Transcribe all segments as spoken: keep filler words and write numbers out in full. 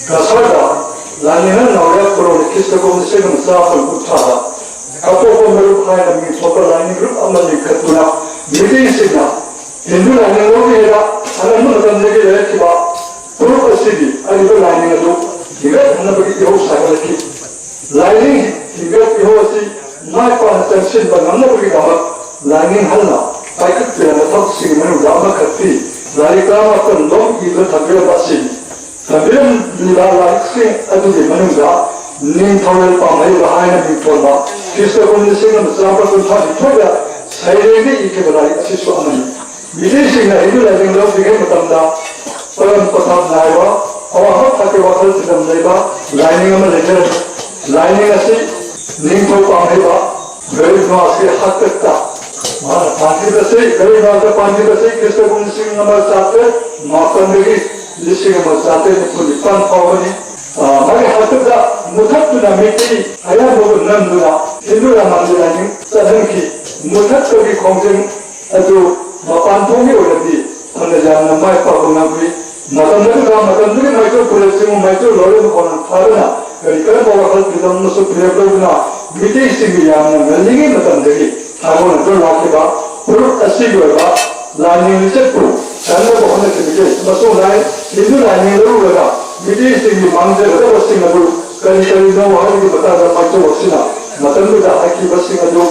ꯀꯁꯥꯔꯗ ꯂꯥꯏꯅꯤꯡ ꯅꯥꯎꯔꯦ ꯀꯣꯔꯣꯟ ꯈ꯭ꯔꯤꯁꯇ ꯀꯨꯝ ꯂꯤꯁꯤꯡ ꯑꯃ ꯆꯥꯃꯥꯄꯟ ꯀꯨꯟꯊ꯭ꯔꯥꯗ ꯑꯄꯣꯛꯄ ꯃꯔꯨꯞ ꯍꯥꯏꯅ ꯃꯤꯡꯊꯣꯟꯕ ꯂꯥꯏꯅꯤꯡ ꯂꯨꯞ ꯑꯃ ꯂꯤꯡꯈꯠꯇꯨꯅ ꯃꯤꯇꯩꯁꯤꯡꯅ ꯍꯤꯟꯗꯨ ꯂꯥꯏꯅꯤꯡ ꯂꯧꯔꯤꯉꯩꯗ ꯑꯉꯟꯕ ꯃꯇꯝꯗꯒꯤ ꯂꯩꯔꯛꯈꯤꯕ ꯐꯨꯔꯨꯞ ꯑꯁꯤꯒꯤ ꯑꯔꯤꯕ ꯂꯥꯏꯅꯤꯡ ꯑꯗꯨ ꯍꯤꯡꯒꯠꯍꯟꯅꯕꯒꯤ ꯏꯍꯧ ꯁꯥꯒꯠꯂꯛꯈꯤ꯫ ꯂꯥꯏꯅꯤꯡ ꯍꯤꯡꯒꯠ ꯏꯍꯧ ꯑꯁꯤ ꯃꯥꯏ ꯄꯥꯛꯅ ꯆꯪꯁꯤꯟꯕ ꯉꯝꯅꯕꯒꯤꯗꯃꯛ ꯂꯥꯏꯅꯤꯡ ꯍꯜꯅ ꯄꯥꯏꯈꯠꯄꯤꯔꯝꯕ ꯊꯕꯛꯁꯤꯡꯒꯤ ꯃꯅꯨꯡꯗ ꯑꯃꯈꯛꯇꯤ ꯂꯥꯏꯔꯤꯛ ꯇꯔꯥꯃꯥꯄꯟ ꯂꯣꯝ ꯏꯗꯨꯅ ꯊꯝꯕꯤꯔꯝꯕ ꯑꯁꯤꯅꯤ꯫ ꯊꯝꯕꯤꯔꯝꯂꯤꯕ ꯂꯥꯏꯔꯤꯛꯁꯤꯡ ꯑꯗꯨꯒꯤ ꯃꯅꯨꯡꯗ ꯅꯤꯡꯊꯧꯔꯦꯜ ꯄꯥꯝꯍꯩꯕ ꯍꯥꯏꯅ ꯃꯤꯡꯊꯣꯟꯕ ꯈ꯭ꯔꯤꯁꯇ ꯀꯨꯝ ꯂꯤꯁꯤꯡ ꯑꯃ ꯆꯥꯃꯥꯄꯟ ꯀꯨꯟꯊ꯭ꯔꯥ ꯅꯤꯊꯣꯏꯗ ꯁꯩꯔꯦꯡꯗ ꯏꯈꯤꯕ ꯂꯥꯏꯔꯤꯛ ꯑꯁꯤꯁꯨ ꯑꯃꯅꯤ꯫ ꯃꯤꯇꯩꯁꯤꯡꯅ ꯍꯤꯟꯗꯨ ꯂꯥꯏꯅꯤꯡ ꯂꯧꯗ꯭ꯔꯤꯉꯩ ꯃꯇꯝꯗ ꯄꯔꯝ ꯄꯊꯥꯞ ꯅꯥꯏꯕ, ꯑꯋꯥꯡꯕ ꯊꯥꯛꯀꯤ ꯋꯥꯈꯜ ꯐꯤꯕꯝ ꯂꯩꯕ ꯂꯥꯏꯅꯤꯡ ꯑꯃ ꯂꯩꯖꯔꯝꯃꯤ꯫ ꯂꯥꯏꯅꯤꯡ ꯑꯁꯤ ꯅꯤꯡꯊꯧ ꯄꯥꯝꯍꯩꯕ ꯒꯔꯤꯕ ꯅꯤꯋꯥꯖꯀꯤ ꯍꯥꯛꯇꯛꯇ ꯃꯥꯅ ꯄꯥꯟꯈꯤꯕꯁꯤ, ꯒꯔꯤꯕ ꯅꯤꯋꯥꯖꯇ ꯄꯥꯟꯈꯤꯕꯁꯤ ꯈ꯭ꯔꯤꯁꯇ ꯀꯨꯝ ꯂꯤꯁꯤꯡ ꯑꯃ ꯆꯥꯇ꯭ꯔꯦꯠ ꯃꯥꯄꯟꯗꯒꯤ ꯂꯤꯁꯤꯡ ꯑꯃ ꯆꯥꯇ꯭ꯔꯦꯠ ꯅꯤꯐꯨ ꯅꯤꯄꯥꯟ ꯐꯥꯎꯕꯅꯤ꯫ ꯑ, ꯃꯥꯒꯤ ꯍꯥꯛꯇꯛꯇ ꯃꯨꯊꯠꯇꯨꯅ ꯃꯤꯇꯩ ꯑꯌꯥꯝꯕꯕꯨ ꯅꯝꯗꯨꯅ ꯍꯤꯟꯗꯨ ꯔꯥꯃꯥꯅꯟꯗ ꯂꯥꯏꯅꯤꯡ ꯆꯠꯍꯟꯈꯤ꯫ ꯃꯨꯊꯠꯄꯒꯤ ꯈꯣꯡꯖꯪ ꯑꯗꯨ ꯃꯄꯥꯟ ꯊꯣꯡꯒꯤ ꯑꯣꯏꯅꯗꯤ ꯐꯅ ꯌꯥꯝꯅ ꯃꯥꯏ ꯄꯥꯛꯄ ꯉꯝꯈꯤ꯫ ꯃꯇꯝ ꯑꯗꯨꯗ ꯃꯇꯝꯗꯨꯒꯤ ꯃꯥꯏꯆꯧ ꯄꯨꯔꯦꯜ ꯆꯤꯡꯉꯨ ꯃꯥꯏꯆꯧ ꯂꯣꯏꯔꯕ ꯈꯣꯡꯅꯥꯡ ꯊꯥꯗꯨꯅ ꯀꯔꯤ ꯀꯔꯝꯕ ꯋꯥꯈꯜ ꯐꯤꯕꯝ ꯑꯃꯁꯨ ꯐꯤꯔꯦꯞ ꯂꯧꯗꯨꯅ ꯃꯤꯇꯩꯁꯤꯡꯒꯤ ꯌꯥꯝꯅ ꯉꯜꯂꯤꯉꯩ ꯃꯇꯝꯗꯒꯤ ꯊꯥꯒꯣꯟꯅꯗꯨꯅ ꯂꯥꯛꯈꯤꯕ ꯐꯨꯔꯨꯞ ꯑꯁꯤꯒꯤ ꯑꯣꯏꯕ ꯂꯥꯏꯅꯤꯡ ꯂꯤꯆꯠꯄꯨ ꯆꯪꯅꯕ ꯍꯣꯠꯅꯈꯤꯕꯒꯤ ꯑꯃꯁꯨꯡ ꯂꯥꯏ ꯍꯤꯟꯗꯨ ꯂꯥꯏꯅꯤꯡ ꯂꯧꯔꯨꯔꯒ ꯃꯤꯇꯩꯁꯤꯡꯒꯤ ꯃꯥꯡꯖꯒꯗꯕꯁꯤꯡ ꯑꯗꯨ ꯀꯔꯤ ꯀꯔꯤꯅꯣ ꯍꯥꯏꯕꯒꯤ ꯃꯇꯥꯡꯗ ꯃꯥꯏꯆꯧ ꯑꯁꯤꯅ ꯃꯇꯝꯗꯨꯗ ꯍꯥꯏꯈꯤꯕꯁꯤꯡ ꯑꯗꯨ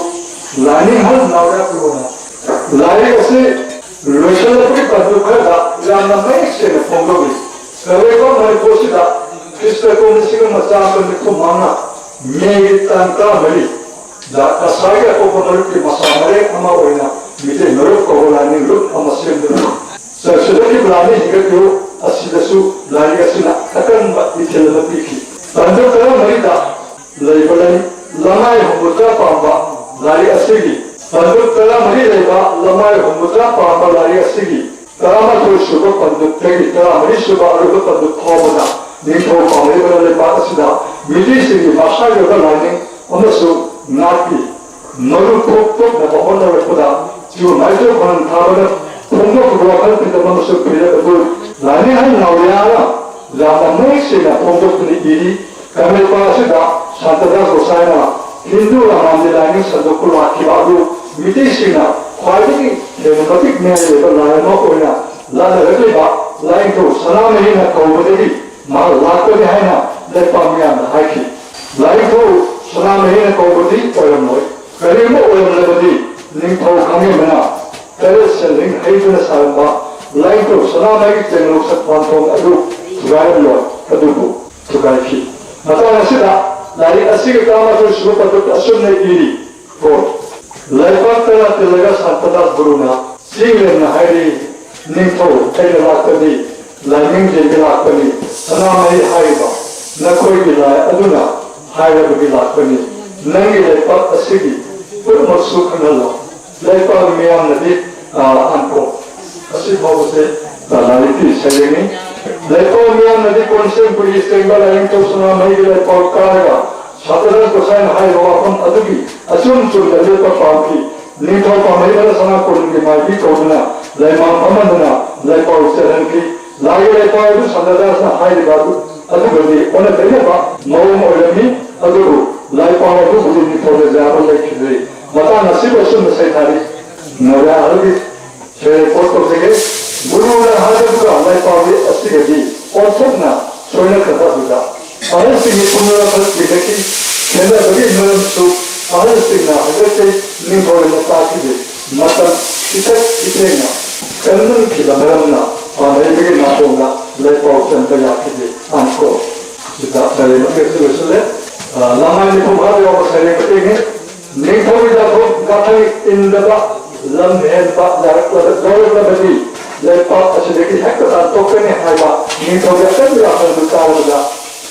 ꯂꯥꯏꯅꯤꯡ ꯍꯜ ꯅꯥꯎꯔꯦ ꯀꯣꯔꯣꯟꯅ ꯂꯥꯏꯔꯤꯛ ꯑꯁꯤ ꯂꯣꯏꯁꯤꯜꯂꯛꯄꯒꯤ ꯇꯥꯟꯖꯥ ꯈꯔꯗ ꯌꯥꯝꯅ ꯃꯌꯦꯛ ꯁꯦꯡꯅ ꯐꯣꯡꯗꯣꯛꯂꯤ꯫ ꯀꯪꯂꯩꯄꯥꯛ ꯃꯅꯤꯄꯨꯔꯁꯤꯗ ꯈ꯭ꯔꯤꯁꯇ ꯀꯨꯝ ꯂꯤꯁꯤꯡ ꯑꯃ ꯆꯥꯃꯥꯄꯟ ꯅꯤꯐꯨ ꯃꯉꯥ ꯃꯦꯒꯤ ꯇꯥꯡ ꯇꯔꯥꯃꯔꯤ ꯗ ꯀꯁꯥꯔꯒꯤ ꯑꯄꯣꯛꯄ ꯃꯔꯨꯞꯀꯤ ꯃꯁꯥ ꯃꯔꯦꯡ ꯑꯃ ꯑꯣꯏꯅ ꯃꯤꯇꯩ ꯃꯔꯨꯞ ꯀꯧꯕ ꯂꯥꯏꯅꯤꯡ ꯂꯨꯞ ꯑꯃ ꯁꯦꯝꯗꯨꯅ ꯆꯠꯁꯤꯜꯂꯛꯈꯤꯕ ꯂꯥꯏꯅꯤꯡ ꯍꯤꯡꯒꯠꯄꯤꯌꯨ ꯑꯁꯤꯗꯁꯨ ꯂꯥꯏꯔꯤꯛ ꯑꯁꯤꯅ ꯑꯀꯟꯕ ꯏꯊꯤꯜ ꯑꯃ ꯄꯤꯈꯤ꯫ ꯇꯥꯡ ꯇꯔꯥꯃꯔꯤꯗ ꯂꯩꯕ ꯂꯩ꯫ ꯂꯃꯥꯏ ꯍꯨꯝꯐꯨꯇꯔꯥ ꯄꯥꯟꯕ ꯂꯥꯏꯔꯤꯛ ꯑꯁꯤꯒꯤ ꯇꯥꯡꯀꯛ ꯇꯔꯥꯃꯔꯤ ꯂꯩꯕ ꯂꯃꯥꯏ ꯍꯨꯝꯐꯨꯇꯔꯥ ꯄꯥꯟꯕ ꯂꯥꯏꯔꯤꯛ ꯑꯁꯤꯒꯤ ꯇꯔꯥꯃꯥꯊꯣꯏ ꯁꯨꯕ ꯄꯟꯗꯨꯞꯇꯒꯤ ꯇꯔꯥꯃꯔꯤ ꯁꯨꯕ ꯑꯔꯣꯏꯕ ꯄꯟꯗꯨꯞ ꯐꯥꯎꯕꯗ ꯅꯤꯡꯊꯧ ꯄꯥꯜꯂꯤꯕ ꯂꯩꯕꯥꯛ ꯑꯁꯤꯗ ꯃꯤꯇꯩꯁꯤꯡꯒꯤ ꯃꯁꯥꯒꯤ ꯑꯣꯏꯕ ꯂꯥꯏꯅꯤꯡ ꯑꯃꯁꯨꯡ ꯅꯥꯠꯀꯤ ꯃꯔꯨ ꯊꯣꯛꯇꯣꯛꯅꯕ ꯍꯣꯠꯅꯔꯛꯄꯗ ꯁꯤꯒꯨꯝꯕ ꯃꯥꯏꯀꯩ ꯈꯣꯡ ꯊꯥꯕꯗ ꯐꯣꯡꯗꯣꯛꯈꯤꯕ ꯋꯥꯈꯜ ꯈꯤꯇꯪ ꯑꯃꯁꯨ ꯄꯤꯔꯛꯄ ꯂꯥꯏꯅꯤꯡ ꯍꯥꯏ ꯅꯥꯎꯔꯤꯌꯥꯅ ꯌꯥꯝꯅ ꯃꯌꯦꯛ ꯁꯤꯡꯅ ꯐꯣꯡꯗꯣꯛꯇꯨꯅ ꯏꯔꯤ꯫ ꯀꯪꯂꯩꯄꯥꯛ ꯑꯁꯤꯗ ꯁꯥꯟꯇꯗꯥꯁ ꯒꯣꯁꯥꯏꯅ ꯍꯤꯟꯗꯨ ꯔꯥꯃꯥꯅꯟꯗ ꯂꯥꯏꯅꯤꯡ ꯁꯟꯗꯣꯛꯄ ꯂꯥꯛꯈꯤꯕ ꯑꯗꯨ ꯃꯤꯇꯩꯁꯤꯡꯅ ꯈ꯭ꯋꯥꯏꯗꯒꯤ ꯍꯦꯟꯅ ꯃꯇꯤꯛ ꯃꯌꯥꯏ ꯑꯣꯏꯕ ꯂꯥꯏ ꯑꯃ ꯑꯣꯏꯅ ꯂꯥꯠꯅꯔꯛꯂꯤꯕ ꯂꯥꯏꯅꯤꯡꯊꯧ ꯁꯅꯥꯃꯍꯤꯅ ꯀꯧꯕꯗꯒꯤ ꯃꯍꯥꯛ ꯂꯥꯛꯄꯅꯤ ꯍꯥꯏꯅ ꯂꯩꯄꯥꯛ ꯃꯤꯌꯥꯝꯅ ꯍꯥꯏꯈꯤ꯫ ꯂꯥꯏꯅꯤꯡꯊꯧ ꯁꯅꯥꯃꯍꯤꯅ ꯀꯧꯕꯗꯤ ꯑꯣꯏꯔꯝꯂꯣꯏ꯫ ꯀꯔꯤꯒꯨꯝꯕ ꯑꯣꯏꯔꯝꯂꯕꯗꯤ ꯅꯤꯡꯊꯧ ꯈꯥꯡꯉꯦꯝꯕꯅ ꯇꯔꯦꯠ ꯁꯦꯜꯂꯤꯡ ꯍꯩꯗꯨꯅ ꯁꯥꯔꯝꯕ ꯂꯥꯏꯅꯤꯡꯊꯧ ꯁꯅꯥꯃꯍꯤꯒꯤ ꯇꯦꯡꯂꯧ ꯁꯛꯐꯝꯊꯣꯡ ꯑꯗꯨ ꯊꯨꯒꯥꯏꯔꯝꯂꯣꯏ꯫ ꯑꯗꯨꯕꯨ ꯊꯨꯒꯥꯏꯈꯤ꯫ ꯃꯇꯥꯡ ꯑꯁꯤꯗ ꯂꯥꯏꯔꯤꯛ ꯑꯁꯤꯒꯤ ꯇꯔꯥꯃꯥꯊꯣꯏ ꯁꯨꯕ ꯄꯗꯨ ꯑꯁꯨꯝꯅ ꯏꯔꯤ꯫ ꯀꯣ, ꯂꯩꯄꯥꯛ ꯇꯔꯥ ꯇꯤꯜꯂꯒ ꯁꯥꯟꯇꯗꯥꯁ ꯒꯨꯔꯨꯅ ꯆꯤꯡꯂꯦꯝꯅ ꯍꯥꯏꯔꯤ, "ꯅꯤꯡꯊꯧ, ꯑꯩꯅ ꯂꯥꯛꯄꯅꯤ, ꯂꯥꯏꯅꯤꯡ ꯌꯦꯡꯕ ꯂꯥꯛꯄꯅꯤ, ꯁꯅꯥꯃꯍꯤ ꯍꯥꯏꯔꯤꯕ ꯅꯈꯣꯏꯒꯤ ꯂꯥꯏ ꯑꯗꯨꯅ ꯍꯥꯏꯔꯕꯗꯤ ꯂꯥꯛꯄꯅꯤ, ꯅꯪꯒꯤ ꯂꯩꯄꯥꯛ ꯑꯁꯤꯒꯤ ꯄꯨꯝꯅꯃꯛꯁꯨ ꯈꯪꯍꯜꯂꯣ꯫" ꯂꯩꯄꯥꯛ ꯃꯤꯌꯥꯝꯅꯗꯤ, ꯑ, ꯑꯟꯀꯣ꯫ ꯑꯁꯤ ꯐꯥꯎꯕꯁꯦ, ꯑ, ꯂꯥꯏꯔꯤꯛꯀꯤ ꯁꯩꯔꯦꯡꯅꯤ꯫ ꯂꯩꯄꯥꯛ ꯃꯤꯌꯥꯝꯅꯗꯤ ꯀꯣꯟꯁꯦꯝ ꯄꯨꯔꯤ ꯁꯦꯡꯕ ꯂꯥꯏꯅꯤꯡꯊꯧ ꯁꯅꯥꯃꯍꯤꯒꯤ ꯂꯩꯄꯥꯛ ꯀꯥꯔꯒ ꯁꯥꯟꯇꯗꯥꯁ ꯒꯣꯁꯥꯏꯅ ꯍꯥꯏꯔꯤꯕ ꯋꯥꯐꯝ ꯑꯗꯨꯒꯤ ꯑꯆꯨꯝ ꯆꯨꯝꯗ ꯂꯦꯞꯄ ꯄꯥꯝꯈꯤ꯫ ꯅꯤꯡꯊꯧ ꯄꯥꯝꯍꯩꯕꯅ ꯁꯅꯥ ꯀꯣꯅꯨꯡꯒꯤ ꯃꯥꯏꯕꯤ ꯀꯧꯗꯨꯅ ꯂꯩꯃꯥꯡ ꯐꯝꯍꯟꯗꯨꯅ ꯂꯩꯄꯥꯎ ꯆꯦꯜꯍꯟꯈꯤ꯫ ꯂꯥꯏꯒꯤ ꯂꯩꯄꯥꯎ ꯑꯗꯨ ꯁꯥꯟꯇꯗꯥꯁꯅ ꯍꯥꯏꯔꯤꯕ ꯑꯗꯨ, ꯑꯗꯨꯒꯗꯤ ꯑꯣꯟꯅ ꯇꯩꯅꯕ ꯃꯑꯣꯡ ꯑꯣꯏꯔꯝꯃꯤ꯫ ꯑꯗꯨꯕꯨ ꯂꯩꯄꯥꯎ ꯑꯗꯨꯕꯨꯗꯤ ꯅꯤꯡꯊꯧꯅ ꯌꯥꯕ ꯂꯩꯈꯤꯗ꯭ꯔꯦ꯫ ꯃꯇꯥꯡ ꯑꯁꯤꯕꯨ ꯑꯁꯨꯝꯅ ꯁꯩꯊꯥꯔꯤ꯫ ꯅꯣꯡꯌꯥ ꯑꯍꯜꯒꯤ ꯁꯦ ꯔꯦꯀꯣꯔꯗ ꯇꯧꯖꯒꯦ꯫ ꯒꯨꯔꯨꯅ ꯍꯥꯏꯔꯗꯨꯒ ꯂꯥꯏꯄꯥꯎꯗꯤ ꯑꯁꯤꯒꯗꯤ ꯑꯣꯟꯊꯣꯛꯅ ꯁꯣꯏꯅꯈ꯭ꯔꯕ ꯑꯗꯨꯗ ꯑꯍꯜꯁꯤꯡꯒꯤ ꯄꯨꯝꯅꯃꯛ ꯊꯤꯖꯈꯤ꯫ ꯈꯦꯟꯅꯕꯒꯤ ꯃꯔꯝꯁꯨ ꯑꯍꯜꯁꯤꯡꯅ ꯍꯧꯖꯤꯛꯇꯤ ꯅꯤꯡꯊꯧꯔꯦꯜꯗ ꯇꯥꯈꯤꯗꯦ꯫ ꯃꯇꯝ ꯈꯤꯇꯪ ꯏꯊꯦꯡꯅ ꯀꯟꯃꯟꯈꯤꯕ ꯃꯔꯝꯅ ꯄꯥꯝꯍꯩꯕꯒꯤ ꯅꯥꯀꯣꯡꯗ ꯂꯩꯄꯥꯎ ꯆꯟꯕ ꯌꯥꯈꯤꯗꯦ꯫ ꯑꯟꯀꯣ꯫ ꯁꯤꯗ ꯁꯩꯔꯦꯡ ꯃꯇꯦꯛꯁꯨ ꯂꯣꯏꯁꯤꯜꯂꯦ꯫ ꯑ, ꯂꯃꯥꯏ ꯅꯤꯐꯨ ꯐꯥꯕ ꯌꯥꯎꯕ ꯁꯩꯔꯦꯡ ꯃꯇꯦꯛꯅꯤ꯫ ꯅꯤꯡꯊꯧꯒꯤ ꯌꯥꯊꯣꯛ ꯌꯥꯊꯪ ꯏꯟꯗꯕ ꯂꯝ ꯍꯦꯟꯕ ꯌꯥꯔꯛꯂꯕ-, ꯌꯥꯎꯔꯛꯂꯕꯗꯤ ꯂꯩꯄꯥꯛ ꯑꯁꯤꯗꯒꯤ ꯍꯦꯛꯇ ꯇꯥꯟꯊꯣꯛꯀꯅꯤ ꯍꯥꯏꯕ ꯅꯤꯡꯊꯧꯒꯤ ꯑꯀꯟꯕ ꯌꯥꯊꯪꯗꯨ ꯇꯥꯔꯕꯗ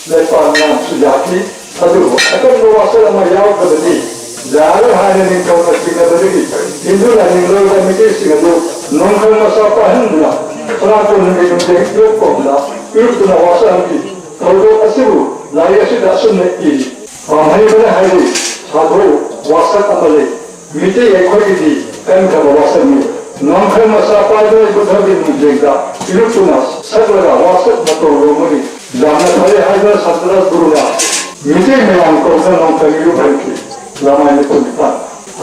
ꯂꯩꯄꯥꯛ ꯃꯤꯌꯥꯝꯁꯨ ꯌꯥꯈꯤ꯫ ꯑꯗꯨꯕꯨ ꯑꯀꯟꯕ ꯋꯥꯁꯛ ꯑꯃ ꯌꯥꯎꯗ꯭ꯔꯕꯗꯤ ꯌꯥꯔꯣꯏ ꯍꯥꯏꯅ ꯅꯤꯡꯊꯧꯅ ꯆꯤꯡꯅꯕꯗꯒꯤ ꯍꯤꯟꯗꯨ ꯂꯥꯏꯅꯤꯡ ꯂꯧꯔꯕ ꯃꯤꯇꯩꯁꯤꯡ ꯑꯗꯨ ꯅꯣꯡꯈꯪ ꯃꯆꯥ ꯄꯥꯏꯍꯟꯗꯨꯅ ꯁꯅꯥ ꯀꯣꯅꯨꯡꯒꯤ ꯅꯨꯡꯖꯦꯡ ꯌꯣꯛꯐꯝꯗ ꯏꯔꯨꯞꯇꯨꯅ ꯋꯥꯁꯛꯍꯟꯈꯤ꯫ ꯊꯧꯗꯣꯛ ꯑꯁꯤꯕꯨ ꯂꯥꯏꯔꯤꯛ ꯑꯁꯤꯗ ꯑꯁꯨꯝꯅ ꯏꯔꯤ꯫ ꯄꯥꯝꯍꯩꯕꯅ ꯍꯥꯏꯔꯤ, "ꯁꯥꯗꯣ, ꯋꯥꯁꯛ ꯑꯃ ꯂꯩ꯫ ꯃꯤꯇꯩ ꯑꯩꯈꯣꯏꯒꯤꯗꯤ ꯀꯟꯈ꯭ꯔꯕ ꯋꯥꯁꯛꯅꯤ꯫ ꯅꯣꯡꯈꯩ ꯃꯆꯥ ꯄꯥꯏꯕ ꯕꯨꯙꯒꯤ ꯃꯤꯡꯖꯦꯜꯗ ꯏꯔꯨꯞꯇꯨꯅ ꯁꯛꯂꯒ ꯋꯥꯁꯛ ꯃꯇꯧ ꯂꯣꯝꯒꯅꯤ꯫ ꯌꯥꯝ ꯐꯔꯦ ꯍꯥꯏꯗꯨꯅ ꯁꯟꯇꯗꯥꯁ ꯒꯨꯔꯨꯅ ꯃꯤꯇꯩ ꯃꯌꯥꯝ ꯀꯧꯗꯨꯅ ꯅꯣꯡꯃꯇ ꯃꯤꯔꯨꯞ ꯍꯟꯈꯤ꯫ ꯂꯃꯥꯏ ꯅꯤꯐꯨ ꯅꯤꯄꯥꯟ꯫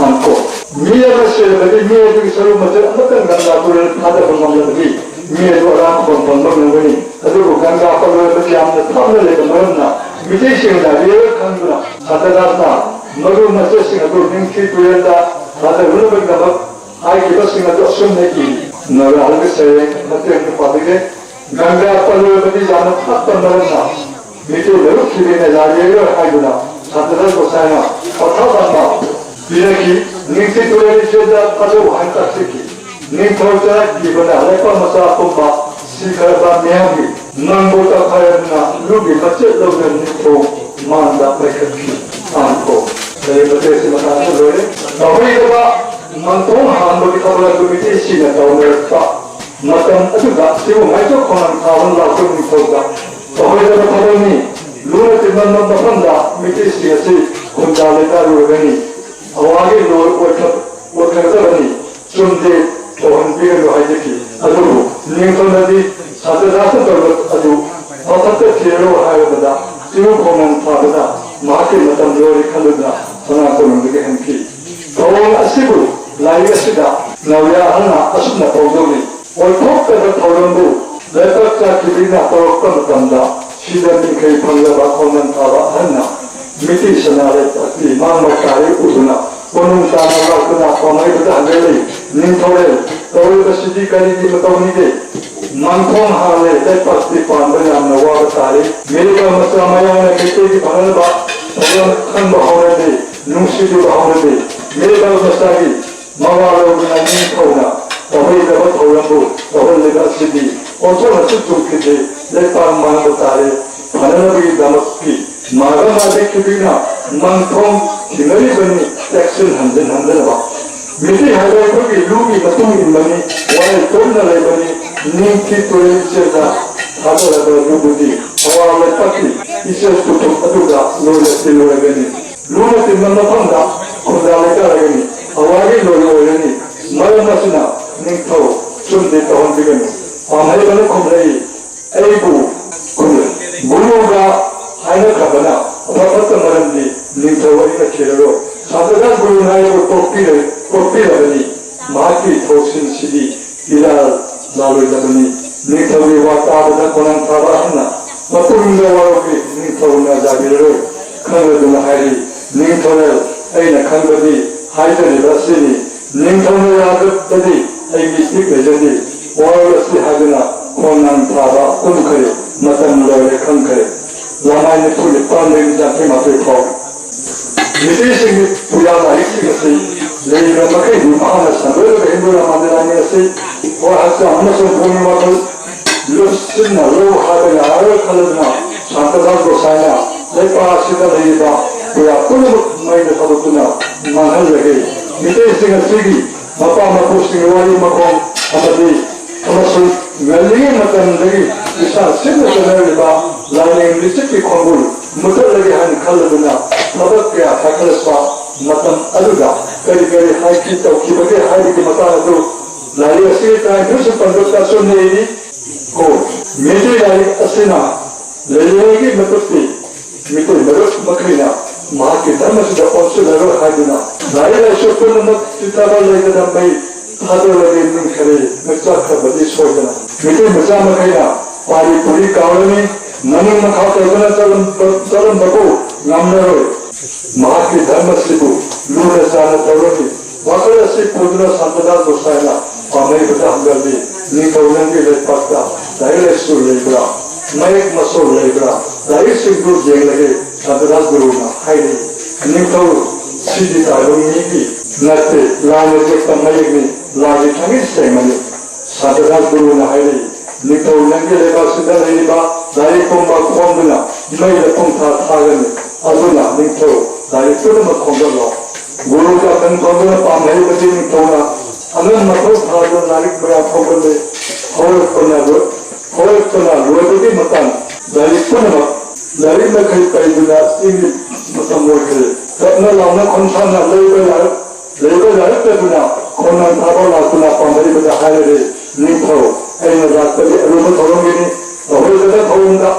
ꯑꯪꯀꯣ꯫ ꯃꯤ ꯑꯃ ꯁꯤꯔꯕꯗꯤ ꯃꯤ ꯑꯗꯨꯒꯤ ꯁꯔꯨꯛ ꯃꯆꯦꯠ ꯑꯃꯠꯇ ꯒꯪꯒꯥ ꯇꯨꯔꯦꯜ ꯊꯥꯗꯕ ꯉꯝꯂꯕꯗꯤ ꯃꯤ ꯑꯗꯨ ꯑꯔꯥꯝ ꯈꯨꯕꯝ ꯐꯪꯕ ꯉꯝꯒꯅꯤ꯫ ꯑꯗꯨꯕꯨ ꯒꯪꯒꯥ ꯄꯜꯂꯣꯏꯕ ꯌꯥꯝꯅ ꯊꯥꯞꯅ ꯂꯩꯕ ꯃꯔꯝꯅ ꯃꯤꯇꯩꯁꯤꯡꯅ ꯂꯥꯏꯔꯦꯔ ꯈꯪꯗꯨꯅ ꯁꯟꯇꯗꯥꯁꯅ ꯃꯔꯨ ꯃꯆꯦꯠꯁꯤꯡ ꯑꯗꯨ ꯅꯤꯡꯊꯤ ꯇꯨꯔꯦꯜꯗ ꯊꯥꯗꯔꯨꯅꯕꯒꯤꯗꯃꯛ ꯍꯥꯏꯈꯤꯕꯁꯤꯡ ꯑꯗꯨ ꯑꯁꯨꯝꯅ ꯏꯔꯤ꯫ ꯅꯒꯥꯍꯜꯒꯤ ꯁꯩꯔꯦꯡ ꯃꯇꯦꯛ ꯑꯃ ꯄꯥꯖꯒꯦ꯫ ꯒꯪꯒꯥ ꯄꯜꯂꯣꯏꯕꯗꯤ ꯌꯥꯝꯅ ꯐꯠꯇ ꯃꯔꯝꯅ ꯃꯤꯇꯩ ꯂꯧꯔꯨꯞ ꯊꯤꯕꯤꯅ ꯂꯥꯏꯔꯦꯔ ꯍꯥꯏꯗꯨꯅ ꯁꯟꯇꯗꯥꯁ ꯒꯣꯁꯥꯏꯅ ꯄꯊꯥꯞ ꯑꯃ ꯄꯤꯔꯛꯈꯤ꯫ ꯅꯤꯡꯊꯤ ꯇꯨꯔꯦꯜ ꯏꯆꯦꯜꯗ ꯊꯥꯗꯧ ꯍꯥꯏꯅ ꯇꯥꯛꯄꯤꯈꯤ꯫ ꯅꯤꯡꯊꯧ ꯆꯅꯀꯤꯕꯅ ꯂꯩꯄꯥꯛ ꯃꯆꯥ ꯄꯨꯝꯕ ꯁꯤꯈ꯭ꯔꯕ ꯃꯤꯌꯥꯝꯒꯤ ꯅꯪꯕꯨ ꯇꯛꯈꯥꯏꯔꯗꯨꯅ ꯂꯨꯒꯤ ꯃꯆꯦꯠ ꯂꯧꯗꯨꯅ ꯅꯤꯡꯊꯧ ꯃꯥꯡꯗ ꯄꯥꯏꯈꯠꯈꯤ꯫ ꯑꯥꯟꯀꯣ꯫ ꯂꯩꯔꯤꯕ ꯃꯇꯦꯛꯁꯤ ꯃꯇꯥꯡꯗ ꯂꯣꯏꯔꯦ꯫ ꯇꯧꯍꯩꯗꯕ ꯃꯟꯊꯣꯡ ꯍꯥꯟꯕꯒꯤ ꯊꯧꯔꯝ ꯑꯗꯨ ꯃꯤꯇꯩꯁꯤꯡꯅ ꯇꯧꯅꯔꯛꯄ ꯃꯇꯝ ꯑꯗꯨꯗ ꯁꯤꯕꯨ ꯃꯥꯏꯆꯣꯛ ꯈꯣꯡꯅꯥꯡ ꯊꯥꯕ ꯂꯥꯛꯄ ꯅꯤꯡꯊꯧꯗ ꯇꯧꯍꯩꯗꯕ ꯊꯕꯛꯅꯤ꯫ ꯂꯨꯅ ꯇꯤꯟꯅꯕ ꯃꯐꯝꯗ ꯃꯤꯇꯩꯁꯤꯡ ꯑꯁꯤ ꯈꯨꯟꯗꯥ ꯂꯩꯇꯥꯔꯨꯔꯒꯅꯤ꯫ ꯑꯋꯥꯒꯤ ꯂꯣꯏ ꯑꯣꯏꯊ-, ꯑꯣꯏꯊꯔꯛꯇꯕꯅꯤ꯫ ꯆꯨꯝꯗꯦ, ꯇꯧꯍꯟꯕꯤꯒꯅꯨ ꯍꯥꯏꯖꯈꯤ꯫ ꯑꯗꯨꯕꯨ ꯅꯤꯡꯊꯧꯅꯗꯤ ꯁꯟꯇꯗꯥꯁꯅ ꯇꯧꯔꯤꯕ ꯑꯗꯨ ꯃꯊꯛꯇ ꯊꯤꯔꯔꯣ ꯍꯥꯏꯔꯕꯗ ꯆꯤꯔꯨ ꯈꯣꯡꯅꯥꯡ ꯊꯥꯕꯗ ꯃꯍꯥꯛꯀꯤ ꯃꯇꯝ ꯂꯣꯏꯔꯦ ꯈꯜꯂꯗꯨꯅ ꯁꯅꯥ ꯀꯣꯅꯨꯡꯗꯒꯤ ꯍꯟꯈꯤ꯫ ꯊꯧꯑꯣꯡ ꯑꯁꯤꯕꯨ ꯂꯥꯏꯔꯤꯛ ꯑꯁꯤꯗ ꯅꯥꯎꯔꯤꯌꯥ ꯑꯍꯜꯅ ꯑꯁꯨꯝꯅ ꯐꯣꯡꯗꯣꯛꯂꯤ꯫ ꯑꯣꯏꯊꯣꯛꯇꯕ ꯊꯧꯔꯝꯕꯨ ꯂꯩꯕꯥꯛ ꯆꯥꯛꯈꯤꯕꯤꯅ ꯇꯧꯔꯛꯄ ꯃꯇꯝꯗ ꯁꯤꯗ ꯃꯤꯡꯈꯩ ꯐꯪꯂꯕ ꯈꯣꯡꯅꯥꯡ ꯊꯥꯕ ꯑꯍꯜꯅ ꯃꯤꯇꯩ ꯁꯅꯥ ꯂꯩꯕꯥꯛꯀꯤ ꯃꯥꯡꯕ ꯇꯥꯔꯦ ꯎꯗꯨꯅ ꯀꯣꯅꯨꯡ ꯇꯥꯅ ꯂꯥꯛꯇꯨꯅ ꯄꯥꯝꯍꯩꯕꯗ ꯍꯟꯒꯠꯂꯤ꯫ ꯅꯤꯡꯊꯧꯔꯦꯜ ꯇꯧꯔꯤꯕꯁꯤꯗꯤ ꯀꯔꯤꯒꯤ ꯃꯇꯧꯅꯤꯒꯦ? ꯃꯥꯡꯊꯣꯡ ꯍꯥꯜꯂꯦ, ꯂꯩꯄꯥꯛꯇꯤ ꯄꯥꯟꯕ ꯌꯥꯝꯅ ꯋꯥꯕ ꯇꯥꯔꯦ꯫ ꯃꯤꯔꯦꯞꯄ ꯃꯆꯥ ꯃꯌꯥꯝꯅ ꯃꯩꯇꯩꯒꯤ ꯐꯅꯅꯕ ꯊꯧꯔꯥꯡ ꯈꯟꯕ ꯍꯧꯔꯗꯤ, ꯅꯨꯡꯁꯤꯕꯤꯕ ꯍꯧꯔꯗꯤ, ꯃꯤꯔꯦꯞꯄ ꯃꯆꯥꯒꯤ ꯃꯋꯥ ꯂꯧꯗꯨꯅ ꯅꯤꯡꯊꯧꯅ ꯇꯧꯍꯩꯗꯕ ꯊꯧꯔꯝꯕꯨ ꯇꯧꯍꯜꯂꯤꯕ ꯑꯁꯤꯗꯤ ꯑꯣꯟꯊꯣꯛꯅꯁꯨ ꯆꯨꯝꯈꯤꯗꯦ, ꯂꯩꯄꯥꯛ ꯃꯥꯡꯕ ꯇꯥꯔꯦ꯫ ꯐꯅꯅꯕꯒꯤꯗꯃꯛꯀꯤ ꯃꯥꯒ ꯃꯥꯗꯦꯛꯈꯤꯕꯤꯅ ꯃꯥꯡꯊꯣꯡ ꯊꯤꯅꯔꯤꯕꯅꯤ, ꯆꯦꯛꯁꯤꯟ ꯍꯟꯖꯤꯟ ꯍꯟꯗꯅꯕ꯫ ꯃꯤꯇꯩ ꯍꯥꯏꯕ ꯑꯩꯈꯣꯏꯒꯤ ꯂꯨꯒꯤ ꯃꯇꯨꯡ ꯏꯟꯕꯅꯤ, ꯋꯥꯔꯦ ꯇꯣꯛꯅ ꯂꯩꯕꯅꯤ, ꯅꯤꯡꯊꯤ ꯇꯨꯔꯦꯜ ꯏꯆꯦꯜꯗ ꯊꯥꯗꯔꯕ ꯂꯨꯕꯨꯗꯤ ꯑꯋꯥ ꯂꯩꯄꯥꯛꯀꯤ ꯏꯆꯦꯜ ꯇꯨꯊꯨꯞ ꯑꯗꯨꯒ ꯂꯣꯏꯅ ꯇꯤꯜꯂꯨꯔꯒꯅꯤ꯫ ꯂꯨꯅ ꯇꯤꯟꯕ ꯃꯐꯝꯗ ꯈꯨꯟꯗꯥ ꯂꯩꯇꯥꯔꯒꯅꯤ, ꯑꯋꯥꯒꯤ ꯂꯣꯏ ꯑꯣꯏꯔꯅꯤ꯫ ꯃꯔꯝ ꯑꯁꯤꯅ ꯅꯤꯡꯊꯧ ꯆꯨꯝꯗꯤ ꯇꯧꯍꯟꯕꯤꯒꯅꯨ꯫ ꯄꯥꯝꯍꯩꯕꯅ ꯈꯨꯝꯂꯛꯏ, ꯑꯩꯕꯨ ꯈꯨꯝꯂꯛꯏ, ꯈꯕꯅ ꯑꯐ ꯐꯠꯇ ꯃꯔꯝꯗꯤ ꯅꯤꯡꯊꯧ ꯑꯩꯅ ꯊꯤꯔꯔꯣꯏ꯫ ꯁꯥꯟꯇꯗꯥꯁ ꯒꯨꯔꯨꯅ ꯑꯩꯕꯨ ꯇꯣꯛꯄꯤꯔ-, ꯇꯣꯛꯄꯤꯔꯕꯅꯤ꯫ ꯃꯍꯥꯛꯀꯤ ꯊꯧꯁꯤꯜꯁꯤꯗꯤ ꯏꯔꯥꯜ ꯂꯥꯜꯂꯣꯏꯗꯕꯅꯤ꯫ ꯅꯤꯡꯊꯧꯒꯤ ꯋꯥ ꯇꯥꯕꯗ ꯈꯣꯡꯅꯥꯡ ꯊꯥꯕ ꯑꯍꯟꯅ ꯃꯄꯨꯛꯅꯤꯡꯗ ꯋꯥꯔꯧꯈꯤ꯫ ꯅꯤꯡꯊꯧꯅ ꯌꯥꯕꯤꯔꯔꯣꯏ꯫ ꯈꯪꯂꯗꯨꯅ ꯍꯥꯏꯔꯤ, "ꯅꯤꯡꯊꯧꯔꯦꯜ, ꯑꯩꯅ ꯈꯪꯕꯗꯤ ꯍꯥꯏꯖꯔꯤꯕ ꯑꯁꯤꯅꯤ꯫ ꯅꯤꯡꯊꯧꯅ ꯌꯥꯗ꯭ꯔꯕꯗꯤ ꯑꯩ ꯃꯤꯁꯇꯤꯛ ꯂꯩꯖꯗꯦ꯫ ꯋꯥꯔꯣꯜ ꯑꯁꯤ ꯍꯥꯏꯗꯨꯅ ꯈꯣꯡꯅꯥꯡ ꯊꯥꯕ ꯀꯨꯝꯈ꯭ꯔꯦ꯫ ꯃꯇꯝ ꯂꯣꯏꯔꯦ ꯈꯪꯈ꯭ꯔꯦ꯫" ꯂꯃꯥꯏ ꯅꯤꯐꯨ ꯅꯤꯄꯥꯟꯗꯒꯤ ꯌꯥꯡꯈꯩ ꯃꯥꯊꯣꯏ ꯐꯥꯎ꯫ ꯃꯤꯇꯩꯁꯤꯡꯒꯤ ꯄꯨꯌꯥ ꯂꯥꯏꯔꯤꯛꯁꯤꯡ ꯑꯁꯤ ꯂꯩꯔꯤꯕ ꯃꯈꯩ ꯃꯍꯥꯛꯅ ꯁꯟꯗꯣꯛꯂꯒ ꯍꯤꯟꯗꯨ ꯔꯥꯃꯥꯌꯟ ꯑꯁꯤ ꯍꯣꯏ ꯍꯛꯆꯥꯡ ꯑꯃꯁꯨꯡ ꯄꯨꯛꯅꯤꯡ ꯋꯥꯈꯜ ꯂꯨꯞꯁꯤꯟꯅ ꯂꯧ ꯍꯥꯏꯕ ꯌꯥꯔꯣꯏ ꯈꯜꯂꯗꯨꯅ ꯁꯥꯟꯇꯗꯥꯁ ꯒꯣꯁꯥꯏꯅ ꯂꯩꯄꯥꯛ ꯑꯁꯤꯗ ꯂꯩꯔꯤꯕ ꯄꯨꯌꯥ ꯄꯨꯝꯅꯃꯛ ꯃꯩꯗ ꯊꯥꯗꯣꯛꯇꯨꯅ ꯃꯥꯡꯍꯜꯂꯒꯦ꯫ ꯃꯤꯇꯩꯁꯤꯡ ꯑꯁꯤꯒꯤ ꯃꯄꯥ ꯃꯄꯨꯁꯤꯡꯒꯤ ꯋꯥꯔꯤ ꯃꯈꯣꯡ ꯑꯃꯗꯤ ꯑꯃꯁꯨꯡ ꯉꯜꯂꯤꯉꯩ ꯃꯇꯝꯗꯒꯤ ꯏꯁꯥ ꯁꯤꯟꯅ ꯆꯠꯅꯔꯤꯕ ꯂꯥꯏꯅꯤꯡ ꯂꯤꯆꯠꯀꯤ ꯈꯣꯡꯒꯨꯜ ꯃꯨꯊꯠꯂꯒꯦ ꯍꯥꯏꯅ ꯈꯜꯂꯗꯨꯅ ꯊꯕꯛ ꯀꯌꯥ ꯄꯥꯏꯈꯠꯂꯛꯄ ꯃꯇꯝ ꯑꯗꯨꯗ ꯀꯔꯤ ꯀꯔꯤ ꯍꯥꯏꯈꯤ ꯇꯧꯈꯤꯕꯒꯦ ꯍꯥꯏꯕꯒꯤ ꯃꯇꯥꯡ ꯑꯗꯨ ꯂꯥꯏꯔꯤꯛ ꯑꯁꯤꯒꯤ ꯇꯔꯥꯅꯤꯊꯣꯏꯁꯨ ꯄꯟꯕꯗ ꯑꯆꯨꯝꯕ ꯏꯔꯤ꯫ ꯀꯣ, ꯃꯩꯇꯩ ꯂꯥꯏꯔꯤꯛ ꯑꯁꯤꯅ ꯂꯩꯔꯤꯉꯩꯒꯤ ꯃꯇꯨꯡꯗꯤ ꯃꯤꯇꯩ ꯃꯔꯨꯞ ꯃꯈꯩꯅ ꯃꯍꯥꯛꯀꯤ ꯙꯔꯃꯁꯤꯗ ꯑꯣꯟꯁꯤꯜꯂꯔꯣꯏ ꯍꯥꯏꯗꯨꯅ ꯂꯥꯏꯔꯤꯛ ꯂꯥꯏꯁꯨ ꯄꯨꯝꯅꯃꯛ ꯆꯤꯠꯊꯕ ꯂꯩꯇꯅ ꯃꯩ ꯊꯥꯗꯣꯔꯒꯦ ꯅꯤꯡꯈꯔꯦ꯫ ꯃꯆꯥ ꯈꯔꯕꯗꯤ ꯁꯣꯏꯗꯅ ꯃꯤꯇꯩ ꯃꯆꯥ ꯃꯈꯩꯅ ꯄꯥꯔꯤ ꯄꯨꯔꯤ ꯀꯥꯎꯔꯅꯤ꯫ ꯃꯅꯤꯡ ꯃꯈꯥ ꯇꯧꯗꯨꯅ ꯆꯠꯂꯝꯕ-, ꯆꯠꯂꯝꯕꯕꯨ ꯉꯝꯂꯔꯣꯏ꯫ ꯃꯍꯥꯛꯀꯤ ꯙꯔꯃꯁꯤꯕꯨ ꯂꯨꯅ ꯆꯥꯟꯅ ꯇꯧꯔꯝꯃꯤ꯫ ꯋꯥꯈꯜ ꯑꯁꯤ ꯄꯨꯗꯨꯅ ꯁꯥꯟꯇꯗꯥꯁ ꯒꯣꯁꯥꯏꯅ ꯄꯥꯝꯍꯩꯕꯗ ꯍꯪꯒꯜꯂꯤ, "ꯅꯤꯡꯊꯧ ꯅꯪꯒꯤ ꯂꯩꯄꯥꯛꯇ ꯂꯥꯏꯔꯤꯛ ꯂꯥꯏꯁꯨ ꯂꯩꯕ꯭ꯔꯥ? ꯃꯌꯦꯛ ꯃꯁꯣꯜ ꯂꯩꯕ꯭ꯔꯥ? ꯂꯥꯏꯔꯤꯛꯁꯤꯡꯗꯨ ꯌꯦꯡꯂꯒꯦ꯫" ꯁꯥꯟꯇꯗꯥꯁ ꯒꯨꯔꯨꯅ ꯍꯥꯏꯔꯤ, "ꯅꯤꯡꯊꯧ, ꯁꯤꯗꯤ ꯇꯥꯏꯕꯪ ꯃꯤꯒꯤ ꯅꯠꯇꯦ, ꯂꯥꯏꯅ ꯌꯦꯛꯄ ꯃꯌꯦꯛꯅꯤ, ꯂꯥꯏꯒꯤ ꯊꯥꯡꯒꯩ ꯁꯦꯡꯕꯅꯤ꯫" ꯁꯥꯟꯇꯗꯥꯁ ꯒꯨꯔꯨꯅ ꯍꯥꯏꯔꯤ, "ꯅꯤꯡꯊꯧ ꯅꯪꯒꯤ ꯂꯩꯕꯥꯛꯁꯤꯗ ꯂꯩꯔꯤꯕ ꯂꯥꯏꯔꯤꯛ ꯄꯨꯝꯕ ꯈꯣꯝꯗꯨꯅ ꯃꯩꯗ ꯄꯨꯡꯊꯥ ꯊꯥꯒꯅꯤ꯫ ꯑꯗꯨꯅ ꯅꯤꯡꯊꯧ ꯂꯥꯏꯔꯤꯛ ꯄꯨꯝꯅꯃꯛ ꯈꯣꯝꯒꯠꯂꯣ꯫" ꯒꯨꯔꯨ ꯀꯥꯡꯈꯟ ꯈꯣꯝꯗꯨꯅ ꯄꯥꯝꯍꯩꯕꯗꯤ ꯅꯤꯡꯊꯧꯅ ꯑꯉꯝ ꯑꯊꯧ ꯊꯥꯗꯨꯅ ꯂꯥꯏꯔꯤꯛ ꯃꯌꯥꯝ ꯈꯣꯝꯒꯠꯂꯦ꯫ ꯍꯧꯔꯛꯄꯅ ꯂꯣꯏ-, ꯍꯧꯔꯛꯄꯅ ꯂꯣꯏꯕꯒꯤ ꯃꯇꯥꯡ ꯂꯥꯏꯔꯤꯛ ꯄꯨꯝꯅꯃꯛ ꯂꯥꯏꯔꯤꯛ ꯃꯈꯩ ꯄꯩꯗꯨꯅ ꯆꯦꯟꯕ ꯃꯇꯝ ꯑꯣꯏꯈ꯭ꯔꯦ꯫ ꯇꯞꯅ ꯂꯥꯎꯅ ꯈꯣꯟꯊꯥꯅ ꯂꯩꯕ ꯂꯥꯏꯔꯤꯛ ꯂꯩꯕ ꯂꯥꯏꯔꯤꯛꯇꯗꯨꯅ ꯈꯣꯡꯅꯥꯡ ꯊꯥꯕ ꯂꯥꯛꯇꯨꯅ ꯄꯥꯝꯕꯩꯕꯗ ꯍꯥꯏꯔꯔꯦ, "ꯅꯤꯡꯊꯧ, ꯑꯩꯅ ꯂꯥꯛꯄꯗꯤ ꯑꯔꯨꯕ ꯊꯧꯔꯝꯒꯤꯅꯤ꯫ ꯇꯧꯍꯩꯗꯕ ꯊꯧꯔꯝꯗ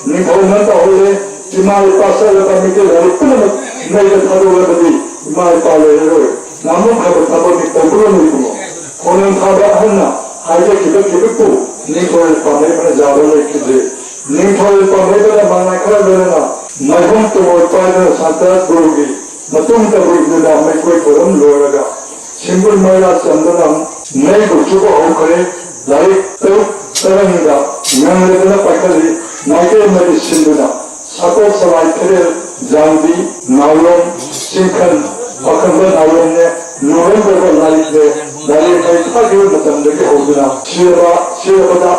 ꯅꯤꯡꯊꯧꯅ ꯇꯧꯍꯩꯔꯦ꯫ ꯏꯃꯥ ꯏꯄꯥ ꯆꯠꯂꯕ ꯃꯤꯇꯩ ꯂꯥꯏꯔꯤꯛ ꯄꯨꯝꯅꯃꯛ ꯃꯩꯗ ꯊꯥꯗꯣꯛꯂꯕꯗꯤ ꯏꯃꯥ ꯏꯄꯥ ꯂꯩꯔꯔꯣꯏ꯫ ꯉꯥꯃꯨ ꯈꯥꯕ ꯊꯕꯛꯅꯤ ꯇꯧꯕꯤꯔꯝꯃꯤ ꯏꯕꯨꯡꯉꯣ꯫ ꯈꯣꯡꯅꯥꯡ ꯊꯥꯕ ꯑꯍꯟꯅ ꯍꯥꯏꯖꯈꯤꯕ ꯈꯤꯕꯤꯛꯄꯨ ꯅꯤꯡꯊꯧ ꯄꯥꯝꯍꯩꯕꯅ ꯌꯥꯕ ꯂꯩꯈꯤꯗ꯭ꯔꯦ꯫ ꯅꯤꯡꯊꯧ ꯄꯥꯝꯍꯩꯕꯅ ꯃꯉꯥꯏ ꯈꯔ ꯂꯣꯏꯅꯅ ꯃꯥꯏꯕꯝ ꯇꯨꯃꯣꯏ ꯄꯥꯏꯗꯨꯅ ꯁꯥꯟꯇ ꯒꯨꯔꯨꯒꯤ ꯃꯇꯨꯡ ꯇꯧꯕ ꯏꯟꯗꯨꯅ ꯃꯩꯀꯣꯏ ꯊꯧꯔꯝ ꯂꯣꯏꯔꯒ ꯁꯤꯡꯕꯨꯜ ꯃꯩꯔꯥ ꯆꯟꯗꯨꯅ ꯃꯩꯕꯨ ꯆꯨꯕ ꯍꯧꯈ꯭ꯔꯦ꯫ ꯂꯥꯏꯔꯤꯛ ꯇꯔꯨꯛ ꯇꯔꯪꯗ ꯉꯝꯂꯗꯨꯅ ꯄꯥꯏꯈꯠꯂꯤ꯫ ꯃꯥꯏꯀꯩ ꯑꯃꯗꯤ ꯁꯤꯟꯗꯨꯅ ꯁꯥꯀꯣꯛ ꯁꯂꯥꯏ ꯐꯦꯔꯦꯜ ꯖꯥꯡꯕꯤ ꯅꯥꯎꯔꯣꯝ ꯆꯤꯡꯈꯟ ꯄꯥꯈꯪꯕ ꯅꯥꯎꯔꯣꯝꯅꯦ꯫ ꯅꯣꯚꯦꯝꯕꯔꯗ ꯂꯥꯏꯔꯤꯛꯅꯦ꯫ ꯂꯥꯏꯔꯤꯛ ꯍꯩ ꯊꯥꯈꯤꯕ ꯃꯇꯝꯗꯒꯤ ꯍꯧꯗꯨꯅ ꯁꯤꯔꯕ ꯁꯤꯔꯕꯗ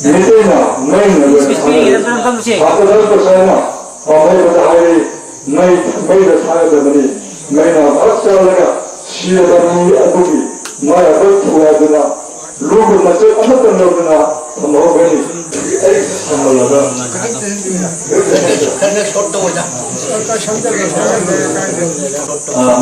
ꯃꯤꯇꯩꯅ ꯃꯩꯅ ꯂꯣꯏꯅ ꯊꯥꯅꯔꯤ꯫ ꯁꯥꯇ꯭ꯔ ꯄ꯭ꯔꯁꯥꯅ ꯄꯥꯝꯍꯩꯕꯗ ꯍꯥꯏꯔꯤ꯫ ꯃꯩ ꯃꯩꯗ ꯊꯥꯒꯗꯕꯅꯤ꯫ ꯃꯩꯅ ꯐꯔꯛ ꯆꯥꯜꯂꯒ ꯁꯤꯔꯕ ꯃꯤ ꯑꯗꯨꯒꯤ ꯃꯔꯥꯏꯕꯛ ꯊꯨꯒꯥꯏꯗꯨꯅ ꯂꯨꯕ ꯃꯆꯦꯠ ꯑꯃꯠꯇ ꯂꯧꯗꯨꯅ ꯊꯝꯍꯧꯒꯅꯤ꯫ ꯑꯩ ꯊꯝꯍꯜꯂꯒ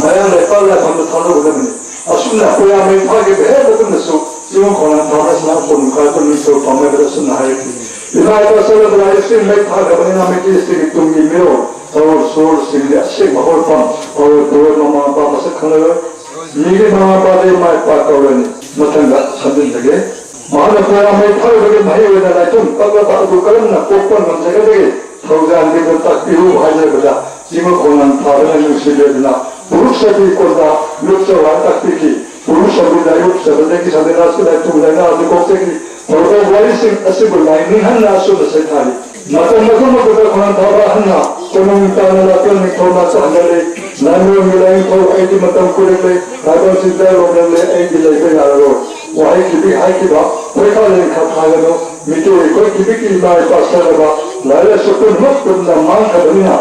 ꯃꯌꯥꯝ ꯂꯩꯄꯥꯛ ꯂꯥꯏꯐꯝꯗ ꯊꯥꯗꯧꯒꯗꯕꯅꯤ꯫ ꯑꯁꯨꯝꯅ ꯄꯨꯌꯥ ꯃꯩ ꯊꯥꯈꯤꯕ ꯍꯦꯛ ꯃꯇꯨꯡꯗꯁꯨ ꯆꯤꯡ ꯈꯣꯡꯅꯥꯡ ꯊꯥꯕ ꯑꯁꯤꯅ ꯀꯣꯅꯨꯡ ꯀꯥꯏꯕ ꯅꯤꯡꯊꯧ ꯄꯥꯝꯃꯩꯕꯗ ꯑꯁꯨꯝꯅ ꯍꯥꯏꯔꯛꯈꯤ: ꯏꯃꯥ ꯏꯄꯥ ꯆꯠꯂꯕ ꯂꯥꯏꯔꯤꯛꯁꯤꯡ ꯃꯩ ꯊꯥꯈ꯭ꯔꯕꯅꯤꯅ ꯃꯩꯇꯩꯁꯤꯡꯒꯤ ꯇꯨꯡꯒꯤ ꯃꯤꯔꯣꯜ ꯇꯧꯔ ꯁꯣꯔꯁꯤꯡꯒꯤ ꯑꯁꯦꯡꯕ ꯍꯧꯔꯛꯐꯝ ꯇꯧꯔ ꯇꯧꯔ ꯃꯃꯥ ꯃꯄꯥ ꯃꯁꯛ ꯈꯪꯂꯔꯣꯏ꯫ ꯃꯤꯒꯤ ꯃꯃꯥ ꯃꯄꯥꯗ ꯏꯃꯥ ꯏꯄꯥ ꯀꯧꯔꯅꯤ꯫ ꯃꯊꯪꯗ ꯁꯝꯖꯤꯟꯖꯒꯦ꯫ ꯃꯍꯥꯛꯅ ꯄꯨꯔꯥ ꯃꯩ ꯊꯥꯔꯨꯕꯒꯤ ꯃꯍꯩ ꯑꯣꯏꯅ ꯂꯥꯏꯊꯨꯝ ꯄꯛꯂꯕ ꯑꯗꯨ ꯀꯔꯝꯅ ꯀꯣꯛꯄ ꯉꯝꯖꯒꯗꯒꯦ? ꯊꯧꯖꯥꯜꯒꯤꯗ ꯇꯥꯛꯄꯤꯌꯨ ꯍꯥꯏꯖꯕꯗ ꯆꯤꯡꯕ ꯈꯣꯡꯅꯥꯡ ꯊꯥꯕꯅ ꯅꯨꯡꯁꯤꯕꯤꯗꯨꯅ ꯄꯨꯔꯨꯞ ꯁꯇꯤ ꯀꯣꯟꯗ ꯂꯨꯞꯆꯧ ꯍꯥꯏꯅ ꯇꯥꯛꯄꯤꯈꯤ꯫ ꯄꯨꯔꯨꯞ ꯁꯇꯤ ꯂꯥꯏꯌꯣꯛꯆꯕꯗꯒꯤ ꯁꯟꯗꯦꯅꯥꯁꯀꯤ ꯂꯥꯏꯊꯨꯡ ꯂꯥꯏꯅꯥ ꯑꯗꯨ ꯀꯣꯛꯆꯈꯤ꯫ ꯊꯧꯔꯝ ꯋꯥꯔꯤꯁꯤꯡ ꯑꯁꯤꯕꯨ ꯂꯥꯏꯅꯤꯡꯍꯟꯅ ꯑꯁꯨꯝꯅ ꯁꯩꯊꯥꯔꯤ: ꯃꯇꯝ ꯑꯗꯨꯃꯛꯇꯗ ꯈꯣꯡꯅꯥꯡ ꯊꯥꯕ ꯑꯍꯟꯅ ꯀꯣꯅꯨꯡ ꯇꯥꯅ ꯂꯥꯛꯄ ꯅꯤꯡꯊꯧ ꯃꯥꯁꯨ ꯍꯟꯒꯠꯂꯦ꯫ ꯂꯥꯏꯃꯤꯔꯣꯟꯒꯤ ꯂꯥꯏꯅꯤꯡꯊꯧ ꯑꯩꯒꯤ ꯃꯇꯝ ꯀꯨꯏꯔꯛꯂꯦ꯫ ꯇꯥꯏꯕꯪ ꯆꯤꯟꯖꯥꯛ ꯂꯣꯝꯂꯛꯂꯦ꯫ ꯑꯩꯗꯤ ꯂꯩꯕ ꯌꯥꯔꯔꯣꯏ꯫ ꯋꯥꯍꯩ ꯈꯤꯕꯤꯛ ꯍꯥꯏꯈꯤꯕ ꯈꯣꯏꯈꯥ ꯂꯦꯟꯈꯥ ꯊꯥꯒꯅꯨ꯫ ꯃꯤꯇꯩ ꯑꯩꯈꯣꯏ ꯈꯤꯕꯤꯛꯀꯤ ꯏꯃꯥ ꯏꯄꯥ ꯁꯔꯕ ꯂꯥꯏꯔꯤꯛ ꯂꯥꯏꯁꯨ ꯄꯨꯝꯅꯃꯛ ꯄꯨꯝꯅ ꯃꯥꯡꯈ꯭ꯔꯕꯅꯤꯅ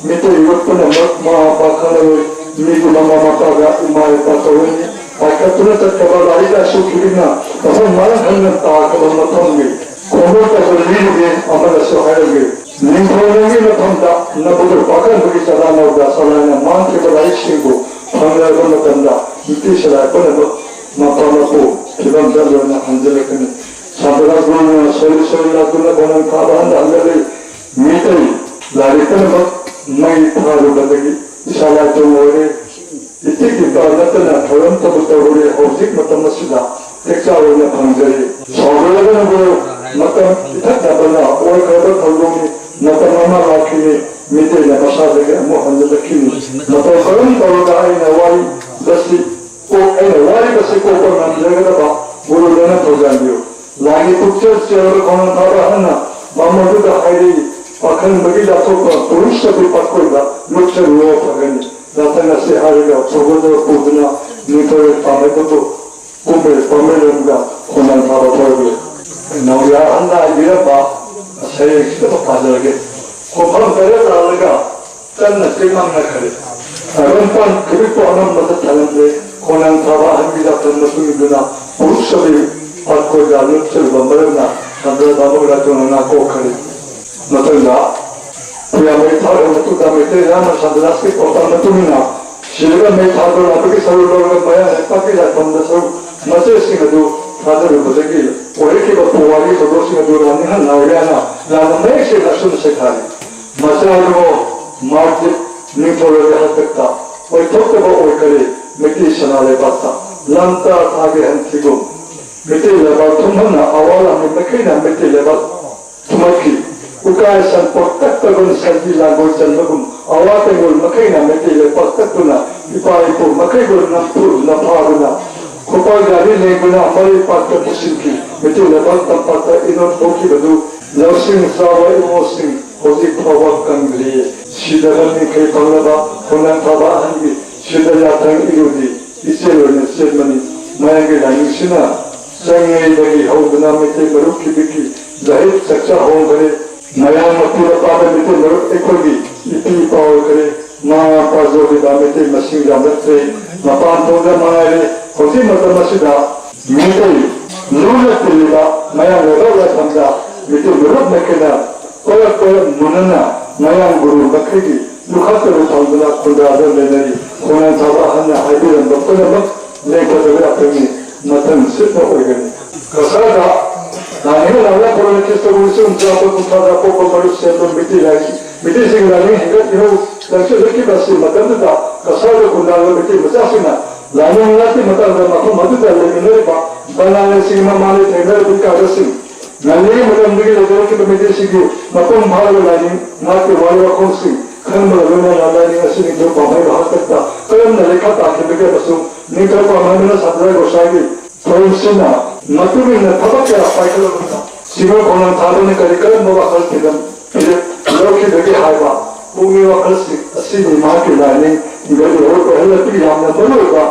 ꯃꯤꯇꯩ ꯏꯔꯨꯞ ꯄꯨꯝꯅꯃꯛ ꯃꯃꯥ ꯃꯄꯥ ꯈꯪꯂꯔꯣꯏ꯫ ꯃꯤꯒꯤ ꯃꯃꯥ ꯃꯄꯥꯒ ꯏꯃꯥ ꯏꯄꯥ ꯀꯧꯔꯅꯤ꯫ ꯄꯥꯏꯈꯠꯇꯨꯅ ꯆꯠꯈ꯭ꯔꯕ ꯂꯥꯏꯔꯤꯛ ꯂꯥꯏꯁꯨ ꯈꯤꯕꯤꯛꯅ ꯃꯐꯝ ꯃꯔꯥꯡ ꯈꯪꯅ ꯇꯥꯈ꯭ꯔꯕ ꯃꯐꯝꯒꯤ ꯈꯣꯡꯎꯞ ꯑꯗꯨ ꯂꯤꯔꯨꯒꯦ ꯑꯃꯅꯁꯨ ꯍꯥꯏꯔꯝꯃꯤ꯫ ꯅꯤꯡꯊꯧ ꯅꯪꯒꯤ ꯃꯐꯝꯗ ꯅꯕꯨꯗꯨ ꯄꯥꯈꯪꯕꯒꯤ ꯆꯔꯥꯅꯧꯗ ꯁꯂꯥꯏꯅ ꯃꯥꯡꯈꯤꯕ ꯂꯥꯏꯔꯤꯛꯁꯤꯡꯕꯨ ꯐꯪꯂꯕ ꯃꯇꯝꯗ ꯅꯨꯄꯤ ꯁꯂꯥꯏ ꯄꯨꯝꯅꯃꯛ ꯃꯄꯥ ꯃꯄꯨ ꯐꯤꯕꯝꯗ ꯂꯣꯏꯅ ꯍꯟꯖꯤꯜꯂꯛꯀꯅꯤ꯫ ꯁꯥꯟꯇꯅꯥ ꯒꯨꯔꯨꯅ ꯁꯣꯏ ꯁꯣꯏ ꯂꯥꯛꯇꯨꯅ ꯈꯣꯡꯅꯥꯡ ꯊꯥꯕ ꯍꯟꯗ ꯍꯟꯒꯠꯂꯤ꯫ ꯃꯤꯇꯩ ꯂꯥꯏꯔꯤꯛ ꯄꯨꯝꯅꯃꯛ ꯃꯩ ꯊꯥꯔꯨꯕꯗꯒꯤ ꯏꯁꯥ ꯂꯥꯏꯇꯣꯡ ꯑꯣꯏꯔꯦ꯫ ꯏꯇꯤꯛ ꯏꯄꯥ ꯅꯠꯇꯅ ꯊꯧꯔꯝ ꯊꯕꯛ ꯇꯧꯔꯨꯔꯦ꯫ ꯍꯧꯖꯤꯛ ꯃꯇꯝ ꯑꯁꯤꯗ ꯆꯦꯛꯆꯥ ꯑꯣꯏꯅ ꯐꯪꯖꯔꯤ꯫ ꯁꯥꯎꯔꯒꯅꯕꯨ ꯃꯇꯝ ꯏꯊꯠꯅꯕꯅ ꯑꯣꯏꯈ꯭ꯔꯕ ꯊꯧꯗꯣꯛꯅꯤ꯫ ꯃꯇꯝ ꯑꯃ ꯂꯥꯛꯈꯤꯅꯤ, ꯃꯤꯇꯩꯅ ꯃꯁꯥꯗꯒꯤ ꯑꯃꯨꯛ ꯍꯟꯖꯤꯜꯂꯛꯈꯤꯅꯤ꯫ ꯃꯇꯧ ꯀꯔꯝ ꯇꯧꯔꯒ ꯑꯩꯅ ꯋꯥꯔꯤꯕꯁꯤ ꯀꯣꯛ ꯑꯩꯅ ꯋꯥꯔꯤꯕꯁꯤ ꯀꯣꯛꯄ ꯉꯝꯖꯒꯗꯕ ꯒꯨꯔꯨꯗꯅ ꯊꯧꯖꯥꯟꯕꯤꯌꯨ꯫ ꯂꯥꯏꯒꯤ ꯄꯨꯛꯆꯦꯜ ꯆꯦꯜꯂꯕ ꯈꯣꯡꯅꯥꯡ ꯊꯥꯕ ꯑꯍꯟꯅ ꯃꯃꯣꯟꯗꯨꯗ ꯍꯥꯏꯔꯛꯏ, "ꯄꯥꯈꯪꯕꯒꯤ ꯂꯥꯊꯣꯛꯄ ꯄꯨꯔꯨꯁ ꯑꯗꯨ ꯄꯥꯠꯀꯣꯏꯗ ꯂꯨꯞꯆꯔꯨꯑꯣ ꯐꯒꯅꯤ"꯫ ꯌꯥꯊꯪ ꯑꯁꯤ ꯍꯥꯏꯔꯒ ꯊꯧꯒꯜꯗ ꯄꯨꯗꯨꯅ ꯅꯤꯡꯊꯧꯔꯦꯜ ꯄꯥꯝꯃꯩꯕꯕꯨ ꯀꯨꯝꯕꯩ ꯄꯥꯝꯃꯩꯔꯣꯝꯗ ꯈꯣꯡꯅꯥꯡ ꯊꯥꯕ ꯊꯧꯔꯝꯂꯦ꯫ ꯅꯥꯎꯔꯤꯌꯥ ꯑꯍꯟꯅ ꯍꯥꯏꯕꯤꯔꯝꯕ ꯁꯩꯔꯦꯡꯁꯤꯗ ꯄꯥꯖꯔꯒꯦ꯫ ꯈꯣꯡꯐꯝ ꯇꯔꯦꯠ ꯂꯥꯜꯂꯒ ꯀꯟꯅ ꯆꯦꯡꯃꯥꯡꯅꯈ꯭ꯔꯦ꯫ ꯇꯥꯏꯕꯪꯄꯥꯟ ꯈꯨꯗꯤꯡꯄꯨ ꯑꯉꯝꯕꯗ ꯊꯜꯂꯝꯂꯦ꯫ ꯈꯣꯡꯅꯥꯡ ꯊꯥꯕ ꯑꯍꯟꯒꯤ ꯂꯥꯛꯐꯝ ꯃꯇꯨꯡ ꯏꯟꯗꯨꯅ ꯄꯨꯔꯨꯁ ꯑꯗꯨ ꯄꯥꯠꯀꯣꯏꯗ ꯂꯨꯞꯆꯔꯨꯕ ꯃꯔꯝꯅ ꯁꯟꯗ꯭ꯔ ꯕꯥꯃꯨꯟ ꯂꯥꯏꯇꯣꯟꯅ ꯉꯥꯛꯊꯣꯛꯈ꯭ꯔꯦ꯫ ꯃꯊꯪꯗ ꯄꯨꯌꯥ ꯃꯩ ꯊꯥꯔꯕ ꯃꯇꯨꯡꯗ ꯃꯩꯇꯩ ꯂꯥꯟꯅ ꯁꯟꯗ꯭ꯔꯥꯁꯀꯤ ꯄꯥꯎꯇꯥꯛ ꯃꯇꯨꯡ ꯏꯟꯅ ꯁꯤꯔꯒ ꯃꯩ ꯊꯥꯗꯣꯔꯛꯄꯒꯤ ꯁꯔꯨꯛ ꯂꯧꯔꯒ ꯃꯌꯥꯡ ꯂꯩꯄꯥꯛꯀꯤ ꯂꯥꯏꯐꯝꯗ ꯁꯔꯨꯛ ꯃꯆꯦꯁꯤꯡ ꯑꯗꯨ ꯊꯥꯗꯔꯨꯕꯗꯒꯤ ꯑꯣꯏꯔꯛꯈꯤꯕ ꯄꯨꯋꯥꯔꯤ ꯊꯧꯗꯣꯛꯁꯤꯡ ꯑꯗꯨ ꯔꯥꯅꯤ ꯍꯟ ꯅꯥꯎꯔꯤꯌꯥꯅ ꯌꯥꯝꯅ ꯃꯌꯦꯛ ꯁꯦꯡꯅ ꯑꯁꯨꯝꯅ ꯁꯩꯊꯥꯔꯤ꯫ ꯃꯆꯥ ꯑꯗꯨꯕꯨ ꯃꯥꯔꯇꯤꯟ ꯅꯤꯡꯊꯧꯔꯦꯜꯒꯤ ꯍꯥꯛꯇꯛꯇ ꯑꯣꯏꯊꯣꯛꯇꯕ ꯑꯣꯏꯈꯔꯦ꯫ ꯃꯩꯇꯩ ꯁꯅꯥ ꯂꯩꯕꯥꯛꯇ ꯂꯝꯇꯥ ꯊꯥꯒꯤ ꯍꯟꯊꯤꯒꯨꯝ ꯃꯩꯇꯩ ꯂꯩꯕꯥꯛ ꯊꯨꯝꯍꯟꯅ ꯑꯋꯥ ꯂꯥꯟꯃꯤ ꯃꯈꯩꯅ ꯃꯩꯇꯩ ꯂꯩꯕꯥꯛ ꯊꯨꯝꯍꯠꯈꯤ꯫ ꯎꯀꯥꯏ ꯁꯟ ꯄꯣꯠꯇꯛ ꯇꯧꯗꯨꯅ ꯁꯟꯕꯤ ꯂꯥꯡꯒꯣꯜ ꯆꯟꯕꯒꯨꯝ ꯑꯋꯥ ꯇꯦꯡꯒꯣꯜ ꯃꯈꯩꯅ ꯃꯩꯇꯩ ꯂꯩꯄꯥꯛ ꯇꯛꯇꯨꯅ ꯏꯄꯥ ꯏꯄꯨ ꯃꯈꯩꯕꯨ ꯅꯝꯐꯨ ꯅꯐꯥꯗꯨꯅ ꯈꯣꯄꯥꯜ ꯒꯥꯔꯤ ꯂꯦꯡꯗꯨꯅ ꯃꯔꯩ ꯄꯥꯛꯇ ꯄꯨꯁꯤꯟꯈꯤ꯫ ꯃꯩꯇꯩ ꯂꯩꯕꯥꯛ ꯇꯝꯄꯥꯛꯇ ꯏꯅꯣꯠ ꯊꯣꯛꯈꯤꯕꯗꯨ ꯂꯧꯁꯤꯡ ꯆꯥꯕ ꯏꯃꯣꯁꯤꯡ ꯍꯧꯖꯤꯛ ꯐꯥꯎꯕ ꯀꯪꯗ꯭ꯔꯤꯌꯦ꯫ ꯁꯤꯗꯕ ꯃꯤꯈꯩ ꯐꯪꯅꯕ ꯈꯣꯡꯅꯥꯡ ꯊꯥꯕ ꯑꯍꯟꯒꯤ ꯁꯤꯗ ꯌꯥꯊꯪ ꯏꯔꯨꯗꯤ ꯏꯆꯦꯜ ꯑꯣꯏꯅ ꯆꯦꯟꯕꯅꯤ꯫ ꯃꯌꯥꯝꯒꯤ ꯂꯥꯏꯅꯤꯡꯁꯤꯅ ꯆꯪꯉꯩꯗꯒꯤ ꯍꯧꯗꯨꯅ ꯃꯩꯇꯩ ꯃꯔꯨꯞꯀꯤ ꯕꯤꯛꯀꯤ ꯖꯍꯤꯠ ꯆꯛꯆꯥ ꯍꯣꯡꯈꯔꯦ꯫ ꯃꯌꯥꯝ ꯃꯄꯨ ꯃꯄꯥꯗ ꯃꯩꯇꯩ ꯃꯔꯨꯞ ꯑꯩꯈꯣꯏꯒꯤ ꯏꯄꯤ ꯏꯄꯥ ꯑꯣꯏꯈꯔꯦ꯫ ꯃꯃꯥ ꯃꯄꯥ ꯌꯣꯛꯂꯤꯕ ꯃꯩꯇꯩ ꯃꯁꯤꯡ ꯌꯥꯝꯂꯛꯇ꯭ꯔꯦ꯫ ꯃꯄꯥꯟ ꯊꯣꯡꯗ ꯃꯉꯥꯏꯔꯦ꯫ ꯍꯧꯖꯤꯛ ꯃꯇꯝ ꯑꯁꯤꯗ ꯃꯤꯇꯩ ꯂꯨꯅ ꯇꯤꯜꯂꯤꯕ ꯃꯌꯥꯡ ꯂꯩꯕꯥꯛ ꯂꯥꯏꯐꯝꯗ ꯃꯤꯇꯩ ꯃꯔꯨꯞ ꯃꯈꯩꯅ ꯀꯣꯏꯔꯛ ꯀꯣꯏꯔꯛ ꯃꯨꯟꯅꯅ ꯃꯌꯥꯡ ꯒꯨꯔꯨ ꯃꯈꯩꯒꯤ ꯂꯨꯈꯠꯇꯕ ꯐꯪꯗꯨꯅ ꯈꯨꯟꯗꯥꯗꯨꯅ ꯂꯩꯅꯔꯤ꯫ ꯈꯣꯡꯅꯥꯡ ꯊꯥꯕ ꯑꯍꯟꯅ ꯍꯥꯏꯕꯤꯔꯝꯕ ꯄꯨꯝꯅꯃꯛ ꯂꯦꯡꯒꯗꯕ ꯌꯥꯊꯪꯅꯤ꯫ ꯃꯊꯪ ꯁꯤꯠꯅ ꯑꯣꯏꯒꯅꯤ꯫ ꯀꯁꯥꯔꯗ ꯂꯥꯟꯃꯤꯅ ꯂꯥꯟꯂꯥ ꯄꯣꯔꯣꯅ ꯈ꯭ꯔꯤꯁꯇ ꯄꯨꯡ ꯂꯤꯁꯤꯡ ꯇꯔꯥ ꯀꯨꯟꯊ꯭ꯔꯥꯗ ꯄꯣꯛꯄ ꯃꯔꯨꯞ ꯁꯦꯝꯕ ꯃꯤꯇꯩ ꯂꯥꯏꯁꯤ ꯃꯤꯇꯩꯁꯤꯡ ꯂꯥꯏꯅꯤꯡ ꯍꯦꯟꯒꯠ ꯏꯍꯧ ꯆꯪꯁꯤꯜꯂꯛꯈꯤꯕ ꯑꯁꯤ ꯃꯇꯝꯗꯨꯗ ꯀꯁꯥꯔꯗ ꯈꯨꯟꯗꯥꯔꯤꯕ ꯃꯤꯇꯩ ꯃꯆꯥꯁꯤꯡꯅ ꯂꯥꯏꯅꯤꯡ ꯉꯥꯛꯀꯤ ꯃꯇꯥꯡꯗ ꯃꯐꯝ ꯑꯗꯨꯗ ꯂꯩꯃꯤꯟꯅꯔꯤꯕ ꯕꯪꯒꯥꯂꯤꯁꯤꯡꯒꯤ ꯃꯃꯥꯡꯗ ꯊꯦꯡꯅꯔꯤꯕ ꯏꯀꯥꯏꯕꯁꯤꯡ, ꯉꯜꯂꯤꯉꯩ ꯃꯇꯝꯗꯒꯤ ꯂꯩꯖꯔꯛꯈꯤꯕ ꯃꯤꯇꯩꯁꯤꯡꯒꯤ ꯃꯄꯨꯡ ꯐꯥꯔꯕ ꯂꯥꯏꯅꯤꯡ ꯉꯥꯛꯀꯤ ꯋꯥꯔꯤ ꯋꯥꯈꯣꯡꯁꯤꯡ ꯈꯪꯕꯒ ꯂꯣꯏꯅꯅ ꯂꯥꯏꯅꯤꯡ ꯑꯁꯤꯒꯤ ꯅꯤꯡꯊꯧ ꯄꯥꯝꯍꯩꯕ ꯍꯥꯛꯇꯛꯇ ꯀꯔꯝꯅ ꯂꯩꯈꯥ ꯇꯥꯈꯤꯕꯒꯦ ꯑꯃꯁꯨꯡ ꯅꯤꯡꯊꯧ ꯄꯥꯝꯍꯩꯕꯅ ꯁꯥꯟꯇꯤꯗꯥꯁ ꯒꯣꯁꯥꯏꯒꯤ ꯊꯧꯔꯝꯁꯤꯅ ꯃꯇꯨꯡ ꯏꯟꯅ ꯊꯕꯛ ꯀꯌꯥ ꯄꯥꯏꯈꯠꯂꯕꯅ ꯁꯤꯡꯒꯣ ꯈꯣꯡꯅꯥꯡ ꯊꯥꯕꯅ ꯀꯔꯤ ꯀꯔꯝꯕ ꯋꯥꯈꯜ ꯐꯤꯕꯝ ꯐꯤꯔꯦꯞ ꯂꯧꯈꯤꯕꯒꯦ ꯍꯥꯏꯕ ꯄꯨꯛꯅꯤꯡ ꯋꯥꯈꯜꯁꯤꯡ ꯑꯁꯤꯅꯤ ꯃꯍꯥꯛꯀꯤ ꯂꯥꯏꯅꯤꯡ ꯏꯟꯒꯠ ꯏꯍꯧ ꯑꯣꯏꯍꯜꯂꯛꯄꯒꯤ ꯌꯥꯝꯅ ꯃꯔꯨꯑꯣꯏꯕ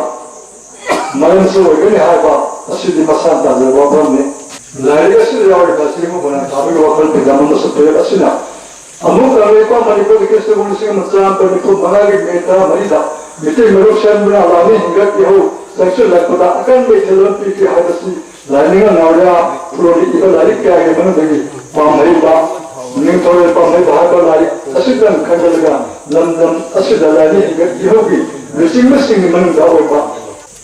ꯃꯔꯝꯁꯨ ꯑꯣꯏꯒꯅꯤ ꯍꯥꯏꯕ ꯑꯁꯤꯗꯤ ꯃꯁꯥꯅ ꯇꯥꯖꯕ ꯋꯥꯐꯝꯅꯤ꯫ ꯂꯥꯏꯔꯤꯛ ꯑꯁꯤꯗ ꯌꯥꯎꯔꯤꯕ ꯑꯁꯤꯒꯨꯝꯕ ꯊꯥꯕꯒꯤ ꯋꯥꯈꯜ ꯐꯤꯕꯝ ꯑꯃꯁꯨ ꯐꯤꯔꯦꯞ ꯑꯁꯤꯅ ꯑꯃꯨꯛ ꯂꯩꯄꯥꯛ ꯃꯅꯤꯄꯨꯔꯗ ꯈ꯭ꯔꯤꯁꯇ ꯀꯨꯝ ꯂꯤꯁꯤꯡ ꯑꯃ ꯆꯥꯃꯥꯄꯟ ꯅꯤꯐꯨ ꯃꯉꯥꯒꯤ ꯃꯦ ꯇꯔꯥꯃꯔꯤꯗ ꯃꯤꯇꯩ ꯃꯔꯨꯞ ꯁꯦꯝꯗꯨꯅ ꯂꯥꯟꯃꯤ ꯍꯤꯡꯒꯠ ꯏꯍꯧ ꯆꯪꯁꯤꯜꯂꯛꯄꯗ ꯑꯀꯟꯕ ꯏꯊꯤꯜ ꯑꯃ ꯄꯤꯈꯤ ꯍꯥꯏꯕꯁꯤ ꯂꯥꯏꯅꯤꯡ ꯅꯥꯎꯔꯤꯌꯥ ꯐꯨꯔꯣꯟꯗ ꯏꯕ ꯂꯥꯏꯔꯤꯛ ꯀꯌꯥꯒꯤ ꯃꯅꯨꯡꯗꯒꯤ ꯄꯥꯝꯍꯩꯕ, ꯅꯤꯡꯊꯧꯔꯦꯜ ꯄꯥꯝꯍꯩꯕ ꯍꯥꯏꯕ ꯂꯥꯏꯔꯤꯛ ꯑꯁꯤꯗꯪ ꯈꯟꯒꯠꯂꯒ ꯂꯝꯗꯝ ꯑꯁꯤꯗ ꯂꯥꯏꯅꯤꯡ ꯍꯤꯡꯒꯠ ꯏꯍꯧꯒꯤ ꯂꯨꯆꯤꯡꯕꯁꯤꯡꯒꯤ ꯃꯅꯨꯡꯗ ꯑꯣꯏꯕ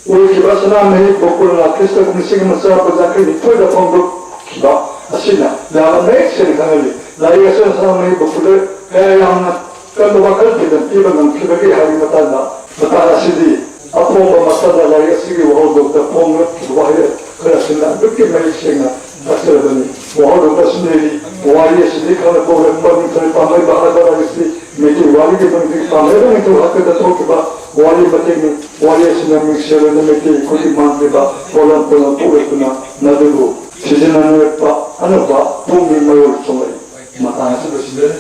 ꯑꯣꯏꯈꯤꯕ ꯁꯅꯥꯃꯍꯤ ꯒꯣꯀꯨꯜꯅ ꯈ꯭ꯔꯤꯁꯇ ꯀꯨꯝ ꯂꯤꯁꯤꯡ ꯑꯃ ꯆꯥꯃꯥꯄꯟ ꯌꯥꯡꯈꯩ ꯅꯤꯊꯣꯏꯗ ꯐꯣꯡꯗꯣꯛꯈꯤꯕ ꯑꯁꯤꯅ ꯌꯥꯝꯅ ꯃꯌꯦꯛ ꯁꯦꯡꯅ ꯈꯪꯍꯜꯂꯤ꯫ ꯂꯥꯏꯔꯤꯛ ꯑꯁꯤꯅ ꯁꯅꯥꯃꯍꯤ ꯒꯣꯀꯨꯜꯗ ꯀꯌꯥ ꯌꯥꯝꯅ ꯀꯔꯝꯕ ꯋꯥꯈꯜ ꯐꯤꯕꯝ ꯄꯤꯕ ꯉꯝꯈꯤꯕꯒꯦ ꯍꯥꯏꯕꯒꯤ ꯃꯇꯥꯡꯗ, ꯃꯇꯥꯡ ꯑꯁꯤꯗꯤ ꯑꯐꯣꯡꯕ ꯃꯇꯝꯗ ꯂꯥꯏꯔꯤꯛ ꯑꯁꯤꯒꯤ ꯋꯥꯍꯧꯗꯣꯛꯇ ꯐꯣꯡꯂꯛꯈꯤꯕ ꯋꯥꯍꯩ ꯈꯔꯁꯤꯅ ꯑꯗꯨꯛꯀꯤ ꯃꯌꯦꯛ ꯁꯦꯡꯅ ꯇꯥꯛꯆꯔꯕꯅꯤ꯫ ꯋꯥꯍꯧꯗꯣꯛꯇ ꯑꯁꯨꯝ ꯂꯩꯔꯤ: ꯋꯥꯔꯤ ꯑꯁꯤꯗꯤ ꯈꯪꯅ ꯄꯣꯛꯂꯛꯄ ꯅꯤꯡꯊꯧ ꯄꯥꯝꯍꯩꯕ ꯍꯥꯏꯕ ꯂꯥꯏꯔꯤꯛꯁꯤ ꯃꯩꯇꯩ ꯋꯥꯔꯤꯒꯤ ꯃꯅꯨꯡꯗꯒꯤ ꯄꯥꯝꯍꯩꯕ ꯅꯤꯡꯊꯧ ꯍꯥꯛꯇꯛꯇ ꯊꯣꯛꯈꯤꯕ ꯋꯥꯔꯤ ꯃꯇꯦꯛꯅꯤ꯫ ꯋꯥꯔꯤ ꯑꯁꯤꯅ ꯃꯤꯡꯁꯦꯜ ꯑꯣꯏꯅ ꯃꯩꯇꯩ ꯑꯩꯈꯣꯏꯒꯤ ꯃꯥꯡꯈꯤꯕ ꯄꯣꯠꯂꯝ ꯄꯣꯠꯂꯝ ꯄꯣꯛꯂꯛꯇꯨꯅ ꯃꯗꯨꯕꯨ ꯊꯤꯖꯤꯟꯅꯅꯤꯡꯂꯛꯄ ꯑꯅꯧꯕ ꯄꯨꯛꯅꯤꯡ ꯃꯔꯣꯜ ꯆꯣꯡꯂꯛꯏ꯫ ꯃꯇꯥꯡ ꯑꯁꯤꯗ ꯁꯤꯟꯖꯔꯤ꯫